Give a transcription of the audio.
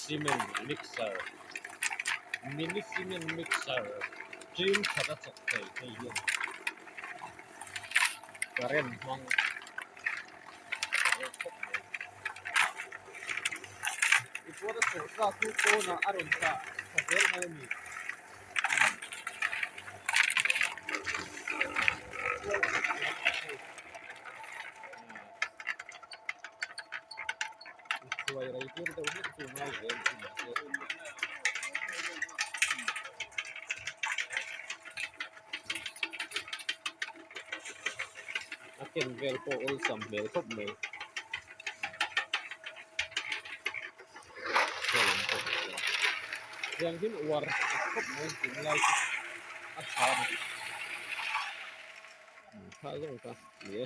Cement mixer mini cement mixer ṭim khat a chawk thei hei hian current hmang a reuh khawp mai tichuan a chawh sa chu pawnah a rawn tah tha zel mai a ni. Hruai rei tir deuh hlek chu ngai zel chu mahse a ken vel pawh awlsam hmel khawp mai tiang hian uar khawp mai tunlai chu a tha a ni kha zawng kha ni e.